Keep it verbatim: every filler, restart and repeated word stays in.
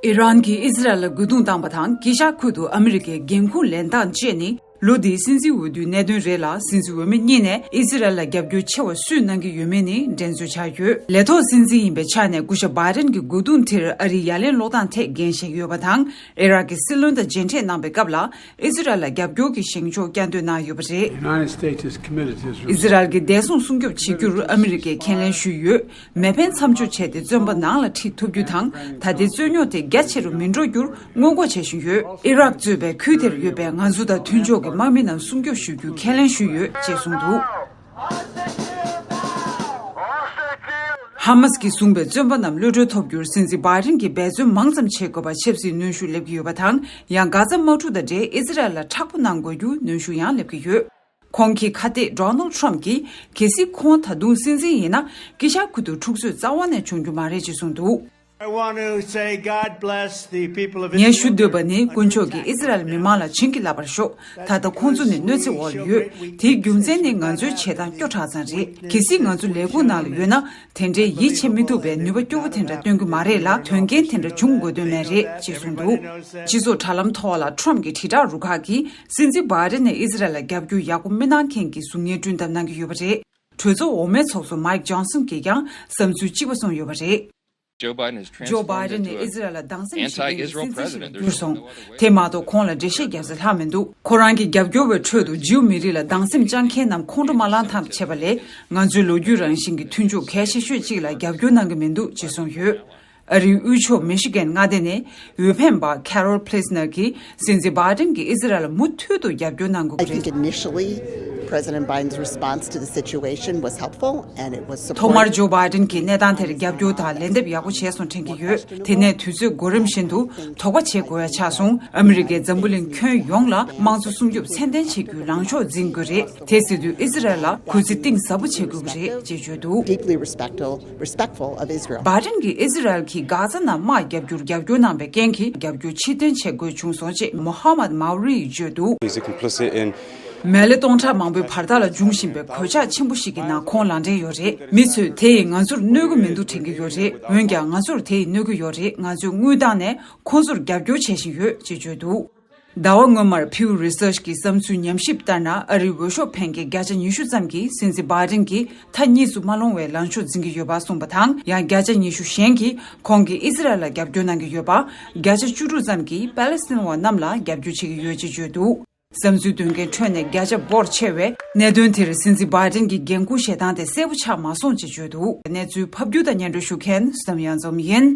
ཨི་རན་གྱིས་ཨི་ཟི་རལ་ལ་རྒོལ་རྡུང་བཏང་བ་དང་། དཀྱིལ་ཤར་ཁུལ་དུ་ཨ་མི་རི་ཀའི་འགན་འཁུར་ལེན་སྟངས་བཅས་ནི། ལོ་འདིའི་སྲིད་འཛིན་འོས་བསྡུའི་གནད་དོན་རེད་ལ། སྲིད་འཛིན་འོས་མི་གཉིས་ནས་ཨི་ཟི་རལ་ལ་རྒྱབ་སྐྱོར་ཆེ་བ་སུས་གནང་གི་ཡོད་མེད་ནི་འགྲན་རྩོད་ཆགས་ཡོད། ལས་ཐོག་སྲིད་འཛིན་ཡིན་པའི་ཆ་ནས་སྐུ་ཞབས་བྷའི་ཌེན་གྱི་རྒོལ་རྡུང་དེར་ཨ་རིའི་ཡ་ལན་སློག་སྟངས་ཐད་འགན་བཞེས་ཀྱི་ཡོད་པ་དང་། ཨི་རག་གི་སྲིད་བློན་དང་མཇལ་འཕྲད་གནང་བའི་སྐབས་ལ། ཨི་ཟི་རལ་ལ་རྒྱབ་སྐྱོར་གྱི་བཞེངས་ཕྱོགས་བསྐྱར་ཟློས་གནང་ཡོད་པ་རེད། The United States is committed to ཨི་ཟི་རལ་གྱི་བདེ་སྲུང་སྲུང་སྐྱོབ་བྱེད་རྒྱུར་ཨ་མི་རི་ཀས་ཁས་ལེན་ཞུས་ཡོད། མེ་འཕེན་མཚམས་འཇོག་བྱས་ཏེ་བཙོན་པ་ནང་ལ་ཁྲིད་ཐུབ་རྒྱུ་དང་། ད་ལྟའི་རྩོད་རྙོག་དེ་རྒྱ་ཆེ་རུ་མི་འགྲོ་རྒྱུར་སྔོན་འགོག་བྱེད་བཞིན་ཡོད། ཨི་རག་གཙོས་པའི་ཁུལ་དེར་ཡོད་པའི་ང་ཚོ་དང་མཐུན་ཕྱོགས་ཀྱི་དམག་མི་རྣམས་སྲུང་སྐྱོབ་ཞུ་རྒྱུའི་ཁས་ལེན་ཞུས་ཡོད་ཅེས་གསུངས་འདུག་ཧ་མ་སི་གིས་བཟུང་པའི་བཙོན་པ་རྣམས་གློད་གྲོལ་ཐོབ་རྒྱུར་སྲིད་འཛིན་བྷའི་ཌེན་གྱིས་འབད་བརྩོན་མང་ཙམ་བྱེད་དགོས་པ་ཆབ་སྲིད་གནོན་ཤུགས་སླེབས་ཀྱི་ཡོད་པ་དང་། ཡང་། གྷ་ཛ་དམག་འཁྲུག་དང་འབྲེལ་ཨི་ཟི་རལ་ལ་མཁྲེགས་པོ་གནང་དགོས་རྒྱུ་གནོན་ཤུགས་ཡང་སླེབས་ཀྱི་ཡོད། ཁོང་གི་ཁ་གཏད་ཌོ་ནལ་ཌི་ཊརམ་ཕི་གྱིས། གལ་སྲིད་ཁོང་ད་དུང་སྲིད་འཛིན་ཡིན་ན། དཀྱིལ་ཤར་ཁུལ་དུ་འཁྲུག་རྩོད་རྩ་བ་ནས་བྱུང་རྒྱུ་མ་རེད་ཅེས་གསུངས་འདུག I want to say God bless the people of Israel. ངས་ཞུ་འདོད་པ་ནི། དཀོན་མཆོག་གིས་ཨི་ཟི་རལ་མི་མང་ལ་བྱིན་གྱིས་བརླབས་པར་ཤོག་ད་ལྟ་ཁོང་ཚོ་ནི་གནོད་འཚེ་འོག་ལ་ཡོད། དེའི་རྒྱུ་མཚན་ནི་ང་ཚོའི་བྱེད་སྟངས་སྐྱོ་དྲགས་ཙམ་རེད། གལ་སྲིད་ང་ཚོ་ལས་ཁུངས་ནང་ལ་ཡོད་ན། དེ་འདྲའི་ཡིད་ཆེས་མི་ཐུབ་པའི་ནུས་པ་སྐྱོ་བོ་དེ་འདྲ་སྟོན་གྱི་མ་རེད་ལ། དོན་རྐྱེན་དེ་འདྲ་བྱུང་དགོས་དོན་མེད་རེད་ཅེས་གསུངས་འདུག་སྤྱི་ཚོགས་དྲ་ལམ་ཐོག་ལ་ཊརམ་ཕི་གི་དྲིལ་བསྒྲགས་རུ་ཁག་གིས། སྲིད་འཛིན་བྷའི་ཌེན་ནས་ཨི་ཟི་རལ་ལ་རྒྱབ་སྐྱོར་ཡག་པོ་མི་གནང་མཁན་གྱི་གཟུགས་བརྙན་བསྐྲུན་ཐབས་གནང་གི་ཡོད་པ་རེད། གྲོས་ཚོགས་འོག་མའི་ཚོགས་གཙོ་མའིག་ཇོན་སན་གྱིས་ཀྱང་བསམ་ཚུལ་གཅིག་པ་གསུངས་ཡོད་པ་རེད། Joe Biden has ཇོ་བྷའི་ཌེན་ནས་ཨི་ཟི་རལ་ལ་སྡང་སེམས་བྱེད་མཁན་གྱི་སྲིད་འཛིན་ཞིག་ཏུ་གྱུར་སོང་། དེ་མ་གཏོགས་ཁོང་ལ་འགྲེལ་བཤད་རྒྱག་ས་ལྷག་མི་འདུག་ཁོ་རང་གི་རྒྱབ་སྐྱོར་བའི་ཁྲོད་དུ་ཇིའུ་མི་རིགས་ལ་སྡང་སེམས་བཅངས་མཁན་རྣམས་ཁོང་ཁྲོ་མ་ལངས་ཐབས་བྱས་པ་ལས། ང་ཚོའི་ལོ་རྒྱུས་རང་བཞིན་གྱི་མཐུན་ཕྱོགས་གལ་ཆེ་ཤོས་གཅིག་ལ་རྒྱབ་སྐྱོར་གནང་གི་མི་འདུག་ཅེས་གསུངས་ཡོད། ཨ་རིའི་དབུས་ཕྱོགས་མི་ཤི་གན་མངའ་སྡེ་ནས་འོས་འཕེན་པ་ཁེ་རོལ་ཕི་ལི་སི་ནར་གྱིས། སྲིད་འཛིན་བྷའི་ཌེན་གྱིས་ཨི་ཟི་རལ་ལ་མུ་མཐུད་དུ་རྒྱབ་སྐྱོར་གནང་དགོས་ཀྱི་རེད། I think initially President Biden's response to the situation was helpful and it was supportive. ཐོག་མར་ཇོ་བྷའི་ཌེན་གྱིས་གནས་སྟངས་དེར་རྒྱབ་སྐྱོར་དང་ལན་འདེབས་ཡག་པོ་བྱས་སོང་དྲན་གྱི་ཡོད། དེ་ནས་དུས་ཚོད་འགོར་རིམ་བཞིན་དུ་དོགས་པ་བྱེད་དགོས་ཡ་ཆགས་སོང་། ཨ་མི་རི་ཀས་འཛམ་བུ་གླིང་ཁྱོན་ཡོངས་ལ་དམངས་གཙོ་སྲུང་སྐྱོབ་ཚད་ལྡན་བྱེད་རྒྱུའི་ལངས་ཕྱོགས་འཛིན་དགོས་རེད། དེ་སྲིད་དུས་ཨི་ཟི་རལ་ལ་གུས་བརྩི་གཏིང་ཟབ་པོ་བྱེད་དགོས་ཀྱི་རེད་ཅེས་བརྗོད་འདུག Deeply respectful, respectful of Israel. བྷའི་ཌེན་གྱིས་ཨི་ཟི་རལ་གྱིས་གྷ་ཛ་ནང་དམག་རྒྱག་རྒྱུར་རྒྱབ་སྐྱོར་གནང་བའི་རྐྱེན་གྱིས་རྒྱབ་སྐྱོར་ཕྱིར་འཐེན་བྱེད་དགོས་བྱུང་སོང་ཅེས་མོ་ཧ་མད་མའོ་རི་ཡིས་བརྗོད་འདུག He's a complicit in མེ་ལེ་སྟོང་ཕྲག་མང་པོའི་བར་ཐག་ལ་འབྱུང་བཞིན་པའི་གོད་ཆག་ཆེན་པོ་ཞིག་གི་ནང་ཁོང་ལག་འབྲེལ་ཡོད་རེད། མི་ཚོས་དེ་ཡིས་ང་ཚོར་གནོད་ཀྱི་མི་འདུག་དྲན་གྱི་ཡོད་རེད། འོན་ཀྱང་ང་ཚོར་དེ་ཡིས་གནོད་ཀྱི་ཡོད་རེད། ང་ཚོས་དངུལ་བཏང་ནས་ཁོང་ཚོར་རྒྱབ་སྐྱོར་བྱེད་བཞིན་ཡོད་ཅེས་བརྗོད་འདུག་ཟླ་བ་སྔོན་མར་Pew Research གི་བསམ་ཚུལ་ཉམས་ཞིབ་ལྟར་ན། ཨ་རིའི་འོས་ཤོག་འཕེན་མཁན་བརྒྱ་ཆ་ཉི་ཤུ་ཙམ་གྱིས་སྲིད་འཛིན་བྷའི་ཌེན་གྱིས་མཐའ་གཉིས་སུ་མ་ལྷུང་བའི་ལངས་ཕྱོགས་འཛིན་གྱི་ཡོད་པ་གསུངས་པ་དང་། ཡང་བརྒྱ་ཆ་ཉི་ཤུ་གཞན་གྱིས་ཁོང་གིས་ཨི་ཟི་རལ་ལ་རྒྱབ་སྐྱོར་གནང་གི་ཡོད་པ། བརྒྱ་ཆ་བཅུ་དྲུག་ཙམ་གྱིས་པ་ལེ་སི་ཐན་བ་རྣམས་ལ་རྒྱབ་སྐྱོར་བྱེད་ཀྱི་ཡོད་ཅེས་བརྗོད་འདུག་བསམ་ཚུལ་འདོན་མཁན་ཁྲོད་ནས་བརྒྱ་ཆ་འབོར་ཆེ་བས། གནད་དོན་དེར་སྲིད་འཛིན་བྷའི་ཌེན་གྱི་འགན་འཁུར་བཞེས་སྟངས་དེ་གསལ་པོ་ཆགས་མ་སོང་ཅེས་བརྗོད་འདུག་གནས་ཚུལ་ཕབ་སྒྱུར་དང་སྙན་སྒྲོན་ཞུ་མཁན་བསམ་ཡང་འཛོམས་ཡིན།